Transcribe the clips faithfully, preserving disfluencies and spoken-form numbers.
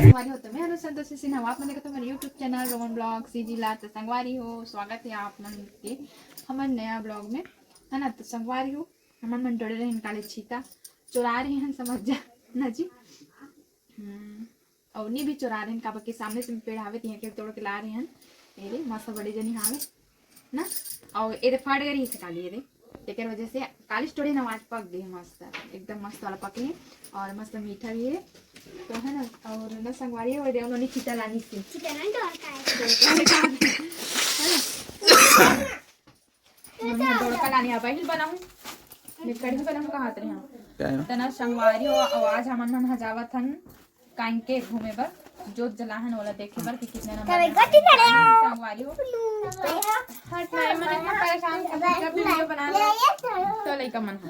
संगवारी हो, तो मैं हूं संतोषी सिन्हा, आप मन देखत हो मोर YouTube channel Roman blog CG ला। तो संगवारी हो, स्वागत है आप मन के हमर नया ब्लॉग में, है ना। तो संगवारी हो, हमन मन टोड़े रहेन काले छीता, चोरा रहे हन, समझ जा ना जी। हम्म, अउ नी भी चोरा रहे हन, काबर के सामने से पेड़ हावे, तिहां के तोड़ के ला रहे हन। ये रे, मस्त बड़े जनी हावे ना, अउ ये रे फट गई रहिस काली, ये रे, तेकर वजह से काली टोड़े ना, आज पक गई मस्त, एकदम मस्त वाला पके है और मस्त मीठा भी है। तो है ना, और ना संगवारी हो, दे उन्होंने छीता लानी थी। छीता नहीं तो और का है? है ना? हमन ह डोड़का लाने ह पहिल बनाहूं, मैं कढ़ी बनाहूं कहत रहे हन। का है? तना संगवारी हो, अउ आज हमन मन ह जावत हन कांके घूमे बर, जोत जलाहन ओला देखे बर कि कितने नंबर कभी में गलती करे हो। संगवारी हो। हट ना, मन इतना परेशान कर, जब भी वीडियो बना ले, तो लइका मन ह।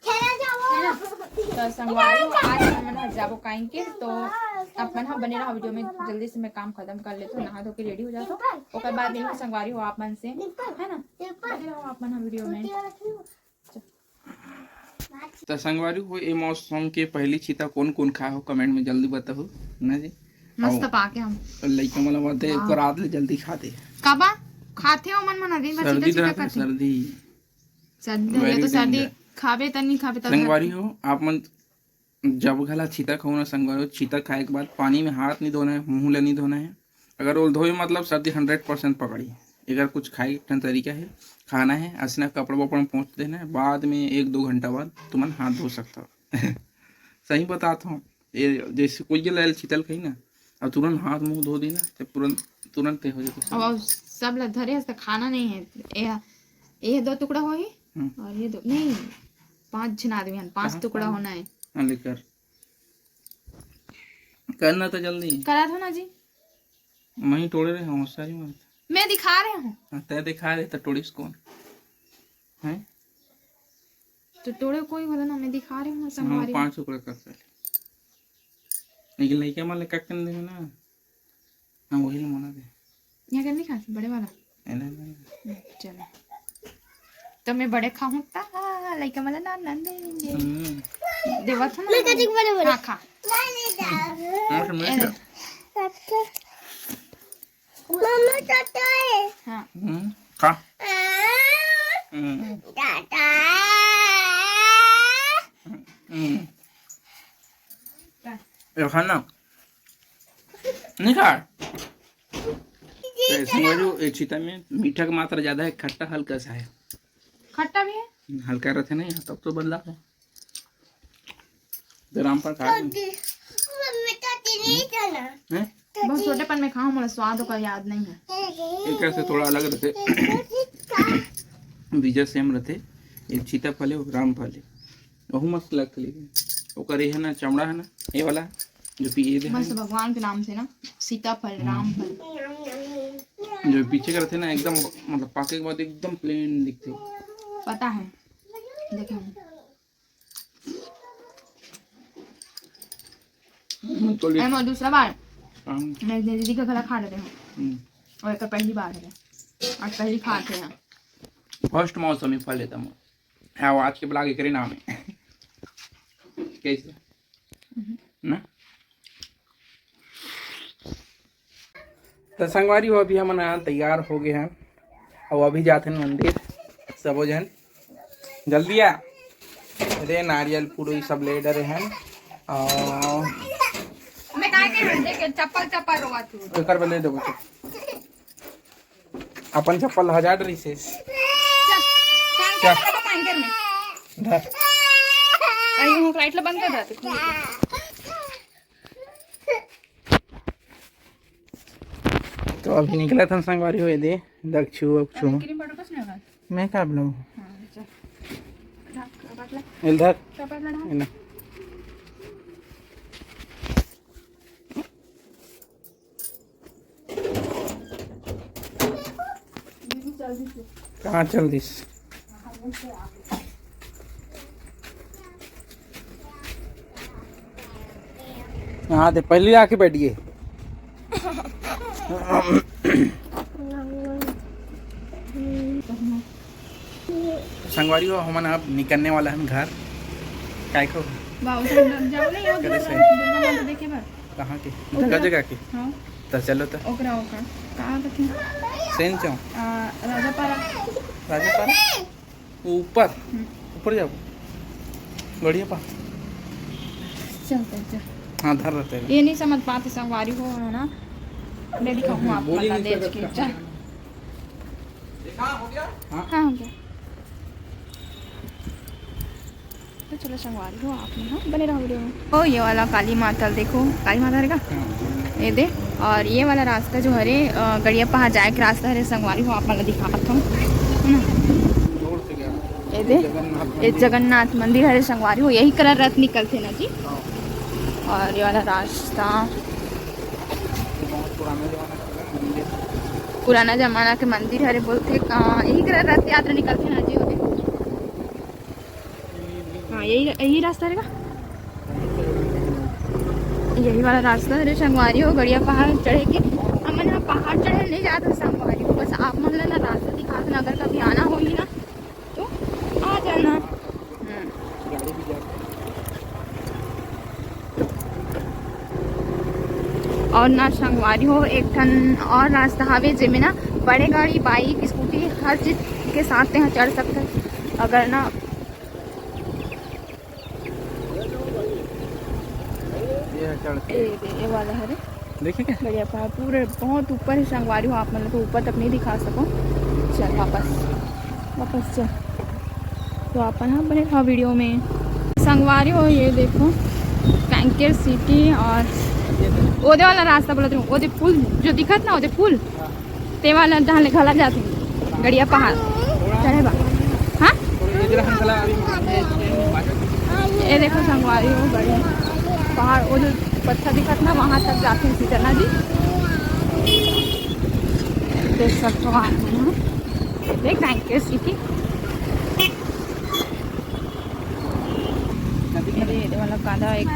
है ना? तो संगवारी हो, आज हमन ह जाबो कांके, तो आप मन ह बने रहो वीडियो में। जल्दी से मैं काम खत्म कर लेथो, नहा धो के रेडी हो जाथो, ओकर बाद मिलहूं संगवारी हो आप मन से, है ना? बने रहो आप मन ह वीडियो में। त संगवारी हो, ए मौसम के पहली छीता कोन कोन खाए हो, कमेंट में जल्दी बताओ ना जी। मस्त अउ पाके हम। लइका मन ला बात है, वाह। एक रात ले जल्दी खाते। काबा खाथे हो मन मन दिन भर सर्दी छीता छीता रहत है, करथे। सर्दी। सर्दी, ये very तो सर्दी danger। खाबे त नहीं खाबे त संगवारी हो, आप मन जब घला छीता खाओ ना संगवारी हो, छीता खाए के बाद पानी में हाथ नहीं धोना है, मुंह ला नहीं धोना है। अगर ओल धोए मतलब सर्दी हंड्रेड परसेंट पकड़ी। अगर कुछ खाए के तरीका है, खाना है, असना कपड़ा वपड़ा में पोंछ देना है, बाद में एक दो घंटा बाद तुमन हाथ धो सकता हो। सही बतात हूँ, ये जैसे कोई के लायल छीतल खाई ना, अब तुरंत हाथ मुंह धो दी ना, तो तुरंत, तुरंत हो जाता अब, सब। अब सब ला धरे हस त खाना नहीं है। ये, ये दो टुकड़ा होही हम्म। और ये दो नहीं, पांच झन आदमी हन, पांच कहाँ टुकड़ा खाना? होना है। हाँ, लेकर करना तो जल्दी। करा था ना जी। मैं ही टोड़े रहे हूँ, सही बात। मैं दिखा रहे हूँ। हाँ, तय दिखा रहे तो टोड़ीस कौन? हैं? तो टोड़े कोई बोला ना, मैं दिखा रहे हूँ हाँ, संगवारी। पाँच टुकड़ा कर पहले। लेकिन लइका मन ले कट कर देंगे ना। हाँ, वही ले मना दे। यहाँ कर नहीं खाती, बड़े वाला? नहीं, नहीं, नहीं। हम्म, चलो। तो मैं बड़े खाऊं ता, लइका मन ला ना, ना देंगे। हम्म। देवा था ना। मैं कटिंग बड़े बड़े। हाँ, खा। हाँ, तो मैं ए, क्या? मम्मा, टाटा है। हाँ। हम्म, खा। आ, हम्म। टाटा। हम्म। ये खाना। नहीं खा। ये समझो, ये छीता में मीठा की मात्रा ज्यादा है, खट्टा हल्का सा है। खट्टा भी है? हल्का रहता है ना यहाँ, तब तो बदला है। तो रामफल खा ली। मम्मी, टाटी नहीं था ना। हैं? बहुत छोटेपन में खाऊं, मोला स्वाद ओकर याद नहीं है। एक से थोड़ा अलग रहते। बीजा सेम रहते। एक सीताफल है, रामफल है। वहू मस्त लगथे, लेकिन ओकर ये है ना, चमड़ा है ना, ये वाला, जो पी-, ये है बस ना। भगवान के नाम से ना, सीताफल, हम्म। रामफल। जो पीछे का रहते ना, एकदम, मतलब, पाके के बाद एकदम प्लेन दिखते। पता है, देखे हूँ। हम्म, तो ले- मैं दूसरा बार हाँ। मैं दीदी का गला खा लेते हैं। हम्म। और एक पहली बार है, आज पहली खाते हैं। फर्स्ट मौसमी फल लेता हूँ। हाँ, आज के ब्लॉग एकरे नाम है। कैसे? हम्म। ना? तो संगवारी हो, अभी हमन ह तैयार हो गए हैं, अउ अभी जात हन मंदिर सबो झन। जल्दी आ रे, नारियल पूरी सब ले डरे हैं। अउ मैं काय के देख चप्पल चप्पल रोवा तू। एकर बले देबो तो। अपन चप्पल हजार रिसेस। चल, काम क्या? कर, काम कर में। धर। अरे, वो लाइट ला बंद कर दे। तो अभी निकलत हन संगवारी हो, ये दे, दक्षू अक्षू। क्रीम पाउडर कस लगा? मैं का बनाऊँ? हाँ, चल। ढाक, कपाट ला। इल धर। कपाट ला ढाक। इला। कहाँ चल दिस? हाँ, ते पहले आके बैठ गए। संगवारी हो, हमन अब निकलने वाला हन घर। काय को? बाबू, तुम लोग जाओ ना, ये करे से? दुर्गा माता देखे बर। कहाँ के? उधर। दुर्गा जगह के? हाँ। तो चलो तो। ओकरा, ओकरा। कहाँ कथी? सेन चौक। आ, राजापारा। राजापारा? वो ऊपर? हम्म। ऊपर जाओ। गड़िया पा। चलते हैं, चल। हाँ, धर रहते हैं। ये नहीं समझ पाते संगवारी हो, है ना? मैं दिखाऊँ आपको बोलिए ना, नहीं देख कर के। चल। हाँ, हो गया? हाँ। हाँ, हो गया। तो चलो संगवारी हो, आप मन ह बने रहो वीडियो में। ओ, ये वाला काली माता ल देखो, काली माता हरे का? ये दे। और ये वाला रास्ता जो हरे, अ, गड़िया पहाड़ जाए के रास्ता हरे संगवारी हो, आप मन ल दिखात हूँ, है ना? ये दे, ये जगन्नाथ मंदिर हरे संगवारी हो, यही करा रथ निकलथे ना जी। और ये वाला रास्ता पुराना जमाना के मंदिर हरे बोलथे, अ, यही करा रथ यात्रा निकलथे ना जी, वो दे। हाँ, यही, यही रास्ता रहेगा। यही वाला रास्ता हरे संगवारी हो, गड़िया पहाड़ चढ़े के। हमन ह पहाड़ चढ़े नहीं जात हन संगवारी हो, बस आप मन ला ना रास्ता दिखात हन, अगर कभी आना होही ना तो आ जाना। हम्म। और ना संगवारी हो, एक ठन और रास्ता हवे, जेमे ना बड़े गाड़ी, बाइक, स्कूटी, हर चीज के साथ तेहा चढ़ सकते। अगर ना ये है चढ़ के। ए, ए, ए वाला हरे। देखिए क्या? बढ़िया पहाड़ पूरे बहुत ऊपर है संगवारी हो, आप मन ला तो ऊपर तक नहीं दिखा सको। चल वापस, वापस चल। तो आप मन ह बने रहा वीडियो में। संगवारी हो, ये देखो कांकेर सिटी और ओदे वाला रास्ता बोलत रहूं, ओदे पुल जो दिखत ना, ओदे पुल। ते वाला जहाँ ले घला जाथे गड़िया पहाड़ चढ़े बा। हाँ? ये देखो संगवारी हो, गड़िया पहाड़, वो जो पत्थर दिखत ना, वहाँ तक जाथे सीधा ना जी। देख सकते हो आप, देख कांकेर सिटी। ये दे, ये दे, मतलब कांदा एक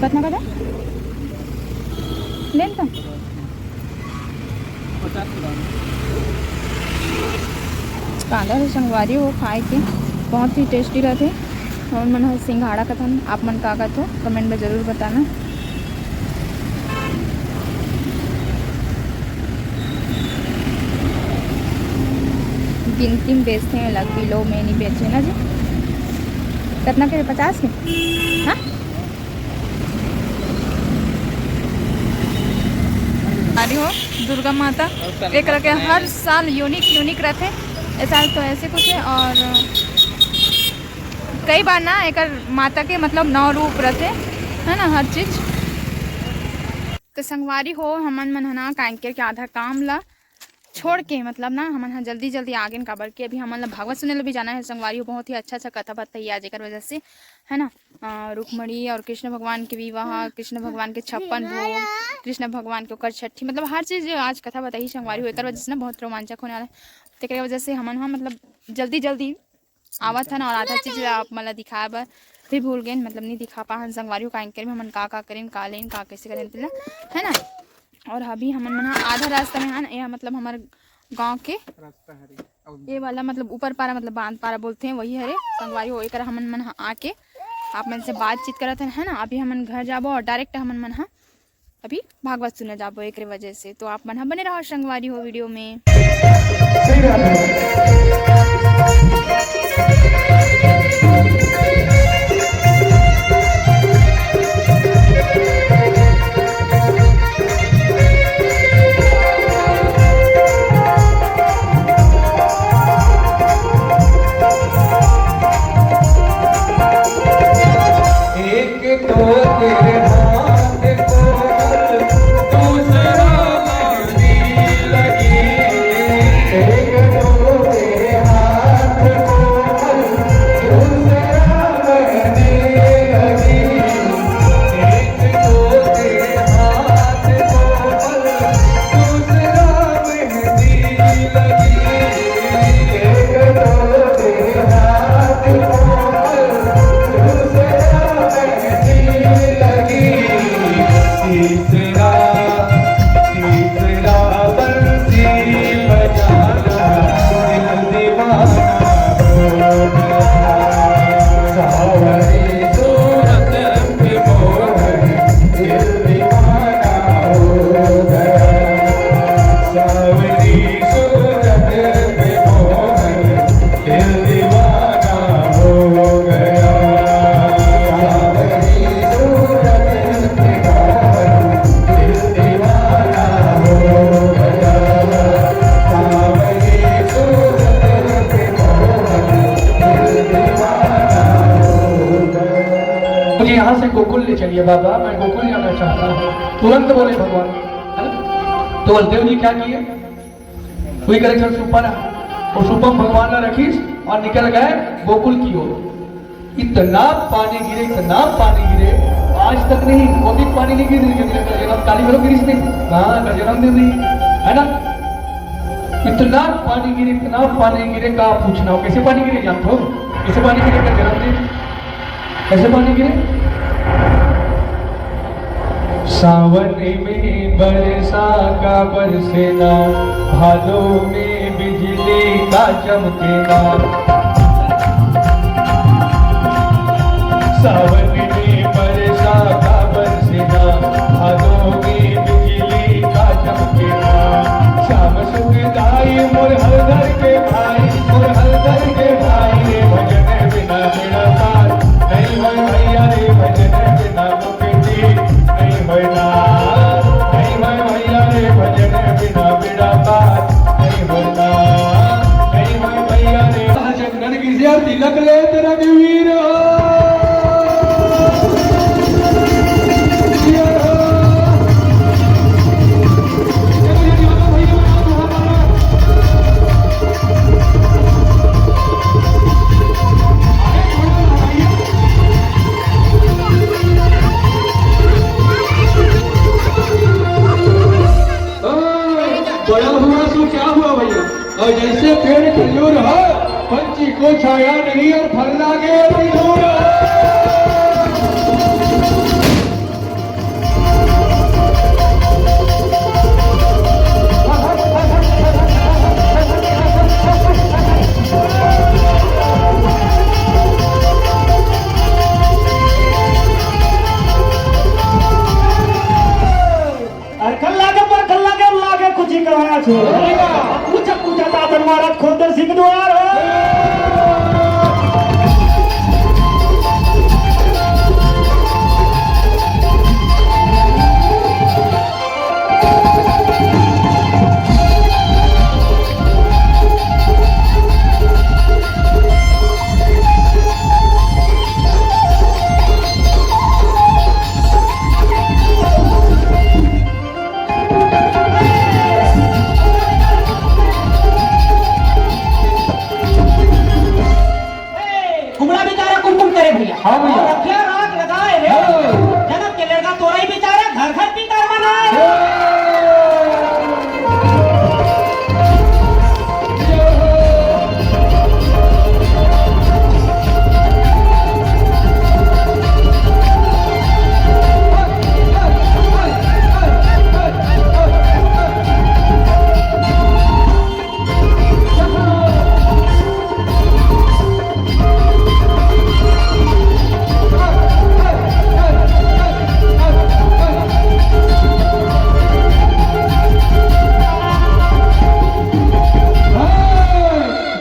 कतना कांदा लेन त कांदा तो संगवारी हो खाए के बहुत ही टेस्टी रहथे। और मन ह सिंघाड़ा कथन, आप मन का कथो कमेंट में जरूर बताना। गिनती में बेचथे, एला किलो में नहीं बेचे ना जी। कितना के? पचास के? हाँ। अरे हो दुर्गा माता, एक लगे हर साल यूनिक यूनिक रहथे। ऐसा तो ऐसे कुछ है और कई बार ना एकर माता के मतलब नौ रूप रहथे, है ना, हर चीज। तो संगवारी हो, हमन मन ह ना कांकेर के आधा काम ला छोड़ के, मतलब ना, हमन ह जल्दी जल्दी आगेन, काबर कि अभी हमन ला भागवत सुने ला भी जाना है संगवारी हो। बहुत ही अच्छा अच्छा कथा बताई आज, एकर वजह से, है ना। अ, रुक्मणी और कृष्ण भगवान के विवाह, कृष्ण भगवान के छप्पन भोग, कृष्ण भगवान के ओकर छठी, मतलब हर चीज आज कथा बताई संगवारी हो। एकर वजह से ना बहुत रोमांचक होने वाला है। तेकर वजह से हमन ह मतलब जल्दी जल्दी आवत हन और आधा चीज ला आप मन ला दिखाए बर भी भूल गेन, मतलब नहीं दिखा पाहन संगवारी हो, कांकेर में हमन का का करेन, का लेन, का कैसे करेन तेला, है ना। और अभी हमन मन ह आधा रास्ता में हन, यह मतलब हमर गांव के रास्ता हरे। अउ ये वाला मतलब ऊपर पारा, मतलब बांध पारा बोलथे, वही हरे संगवारी हो। एकर हमन मन ह आके आप मन से बातचीत करत हन, है ना। अभी हमन घर जाबो और डायरेक्ट हमन मन ह अभी भागवत सुने जाबो एकरे वजह से। तो आप मन ह बने रहो संगवारी हो वीडियो में। एक तो तेरे हाथ कोमल, तू से गोकुल ले चलिए बाबा, मैं गोकुल जाना चाहता हूँ। तुरंत बोले भगवान, है ना? तो बलदेव जी क्या किए, वही करे, चल सुपा ना, वो सुपा भगवान ला रखिस और निकल गए गोकुल की ओर। इतना पानी गिरे, इतना पानी गिरे, आज तक नहीं, वो भी पानी नहीं गिरे, गिरे, गिरे, गिरे, काली घलो गिरिस नहीं, हाँ, का जन्मदिन नहीं, है ना? इतना पानी गिरे, इतना पानी गिरे, का पूछना हो, कैसे पानी गिरे जानते हो? कैसे पानी गिरे, का जन्मदिन? कैसे पानी गिरे? सावन में बरसा का बरसेना, भादों में बिजली का चमकेना। सावन में बरसा का बरसेना, भादों में बिजली का चमकेना। श्याम सुखदाई मोर हलधर के भाई, मोर हलधर के भाई, रे भजन बिना बेड़ा पार नहीं होय भैया, रे भजन बिना मुक्ति नहीं होय ना, नहीं होय भैया, रे भजन बिना बेड़ा पार नहीं होय ना, नहीं होय भैया, रे। चंदन किसे तिलक लेत रघुवीर हो। बड़ा हुआ सो क्या हुआ भैया? और जैसे पेड़ खजूर हो, पंछी को छाया नहीं और फल लागे अति दूर हो। अरखल लागे, परखल लागे, लागे कुछ ही कहा छो। पूछा, पूछा, तातन महाराज खोल दे सिंह द्वार हो। कुमड़ा बेचारा कुमकुम करे भैया। हाँ भैया। और रखिया राख लगाए रे। हाँ। जनम के लड़का तोरा ही बेचारा घर घर पीकर मनाए। हाँ।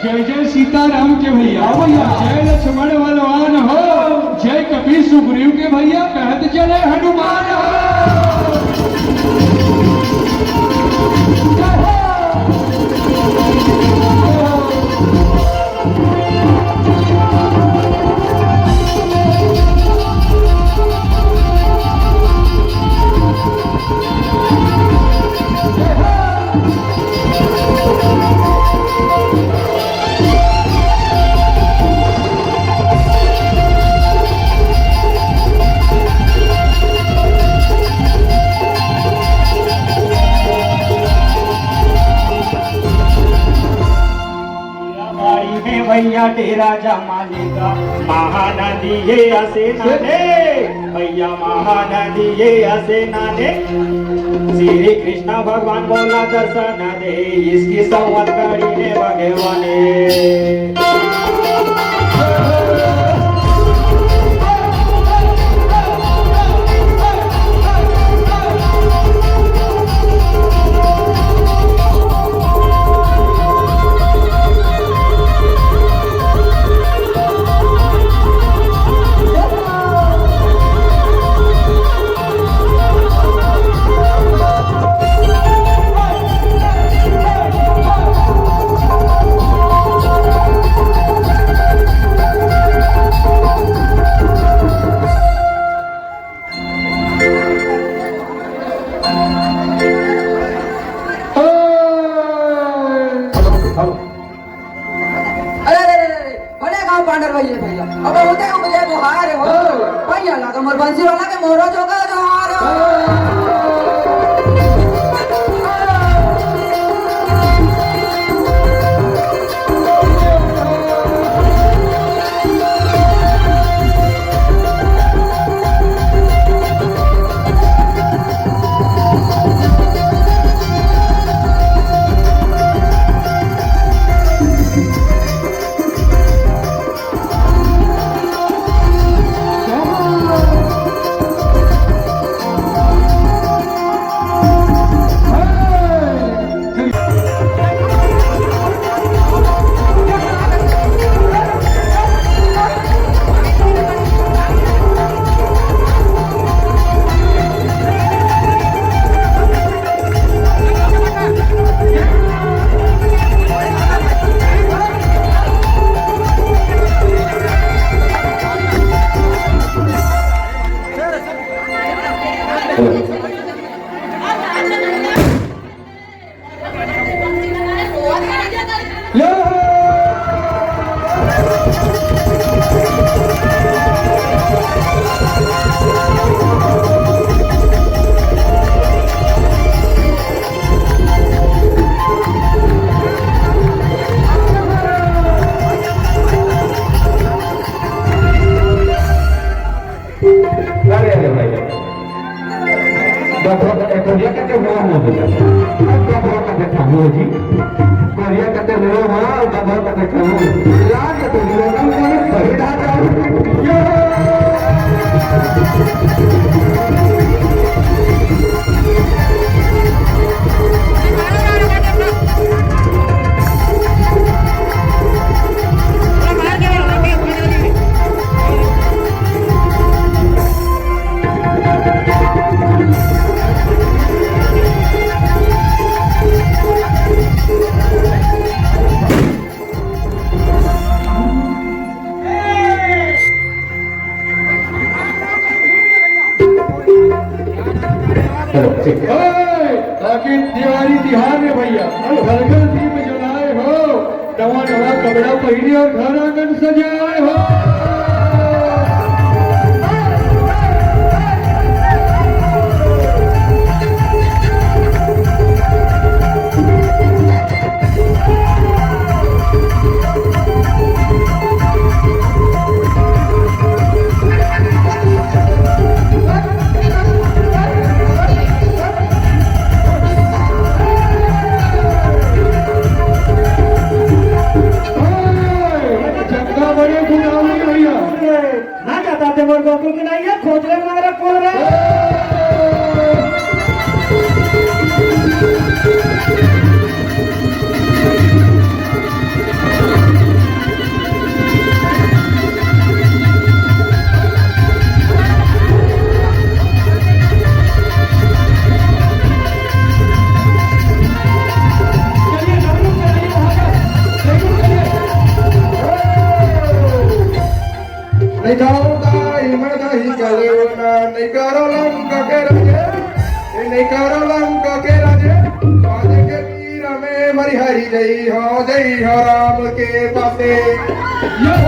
जय जय सीताराम के भैया। हाँ भैया। जय लक्ष्मण बलवान हो, जय कपी सुग्रीव के भैया, कहत चले हनुमान हो। जय हो। बाड़ी में भैया डेरा जमा लेगा, महानदी ये असे नाने, भैया महानदी ये असे नाने। श्री कृष्ण भगवान बोला दर्शन दे, इसकी सवत करी ने भगवाने। बंसी वाला के मोरो जोगा जोहार। अरे, अरे भाई, डबरा, ए, कोरिया कते हुआ हो भैया? डबरा कते खाओ जी? कोरिया कते हुआ हो, डबरा कते खाओ? लाज तो लोगों को बड़ी धार जाओ। ये हेलो, ठीक। ओए, ताकि तिवारी तिहार में भैया, घर घर दीप जलाए हो, नवा नवा कपड़ा पहिरे और घर आंगन सजाए हो। चंदा बड़े गुलामी भैया। ना जाता ते मोर गोकुल के नैया, खोज ले मारा कोरे। नहीं करो दाई मन दही कलेवना, नहीं करो लंका के राजे, ए, नहीं करो लंका के राजे, बाजे के तीर में मरि हरि जई हो, जई हो राम के पासे। यो।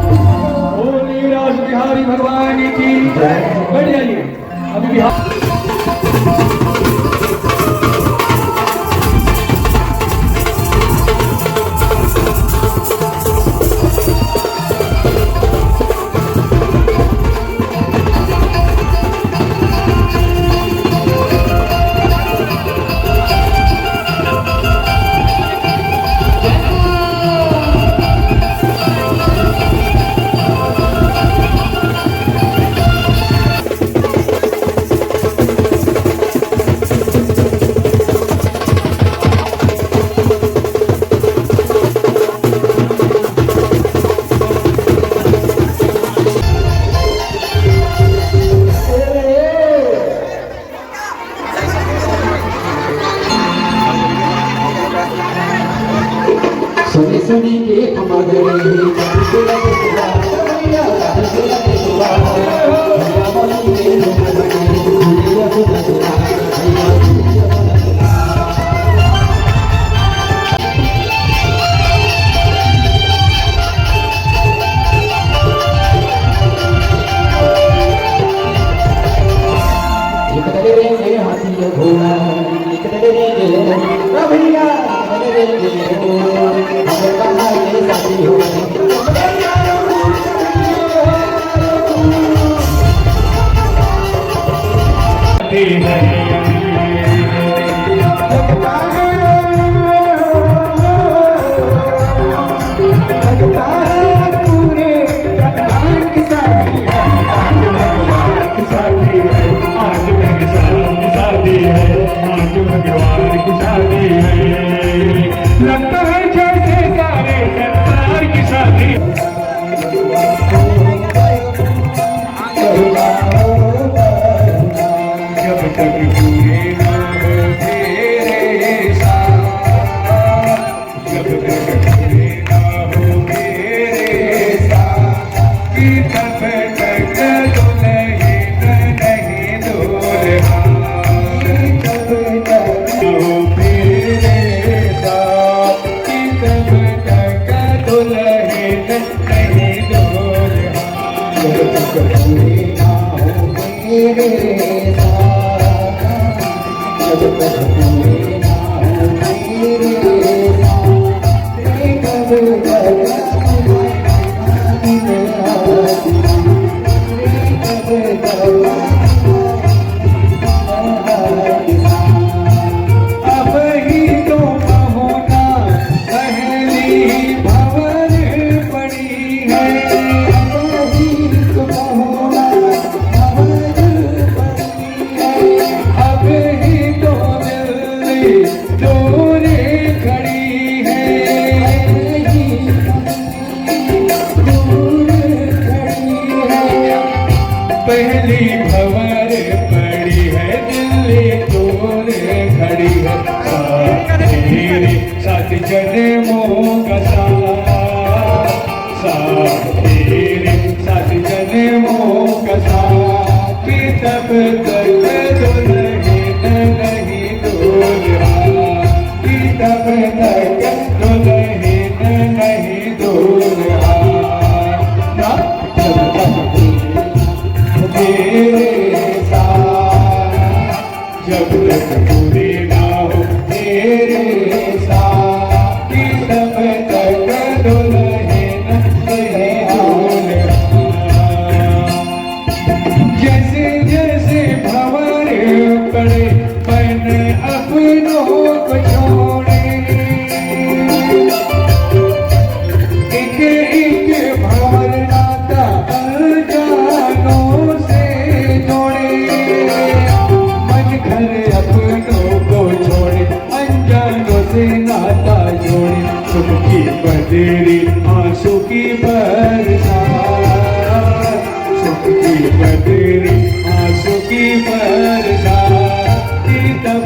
बोलिए राज बिहारी भगवान की जय। बैठ जाइए। अभी बिहार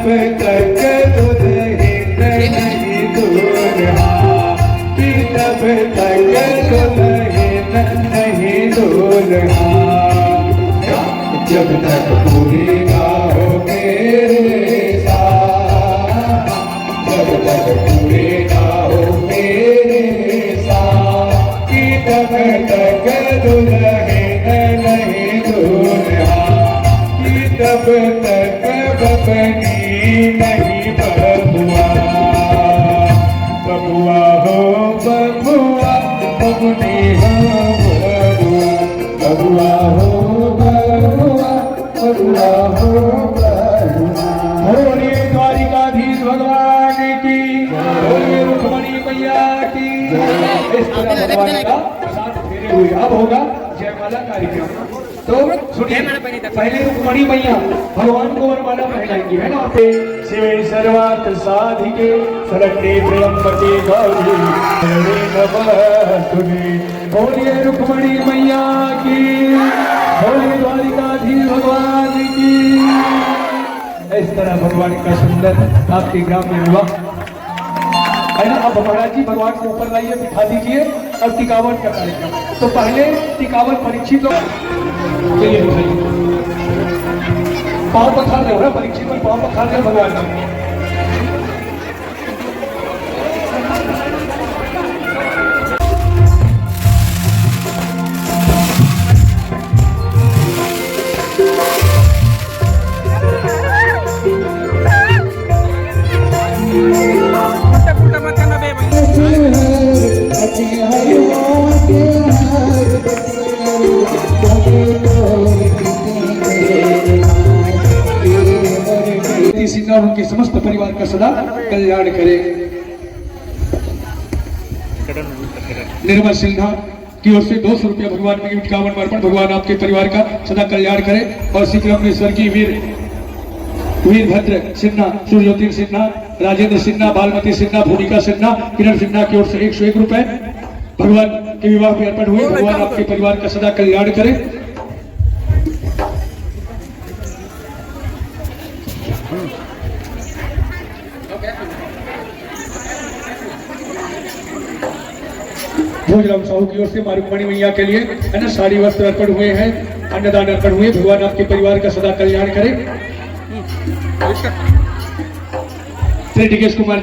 तक दुल्हन नहीं दूल्हा, कि तब तक दुल्हन नहीं दूल्हा। जब तक पूरी ना हो मेरे साथ, जब तक पूरी ना हो मेरे साथ, कि तब तक दुल्हन नहीं दूल्हा, कि तब तक बबनी नहीं बबुआ। बबुआ हो बबुआ, बबनी हो बबुआ, बबुआ हो बबुआ, बबुआ हो बबुआ। बोलिए द्वारिकाधीश भगवान की, बोलिए रुक्मणी मैया की। इस तरह भगवान का साथ फेरे हुए। अब होगा जयमाला कार्यक्रम। तो सुनिए, पहले रुक्मणी मैया भगवान को वरमाला पहनाएंगी, है ना? आप शिवे सर्वार्थ साधिके शरण्ये त्र्यंबके गौरी शरणे नमस्तुते। बोलिए रुक्मणी मैया की, बोलिए द्वारिकाधीश भगवान की। इस तरह भगवान का सुंदर आपके ग्राम में विवाह है ना। अब महाराज जी भगवान को ऊपर लाइए, बिठा दीजिए और टिकावन का कार्यक्रम। तो पहले टिकावन परीक्षित लोग, चलिए उठाइए, पाँव पखार रहे हो ना, परीक्षित में पाँव पखार रहे हो भगवान का। सिन्हा उनके समस्त परिवार का सदा कल्याण करे। निर्मल सिन्हा की ओर से दो सौ रुपया भगवान के टिकावन अर्पण। भगवान आपके परिवार का सदा कल्याण करे। और शीघ्र अपने स्वर्गीय वीर, वीरभद्र सिन्हा, सूर्यज्योति सिन्हा, राजेंद्र सिन्हा, बालमती सिन्हा, भूमिका सिन्हा, किरण सिन्हा की ओर से एक सौ एक रुपए भगवान के विवाह में अर्पण हुए। भगवान आपके परिवार का सदा कल्याण करे। भोजराम साहू की ओर से माँ रुक्मणी मैया के लिए, है ना, साड़ी वस्त्र अर्पण हुए हैं, अन्नदान अर्पण हुए। भगवान आपके परिवार का सदा कल्याण करे। श्री डीकेश कुमार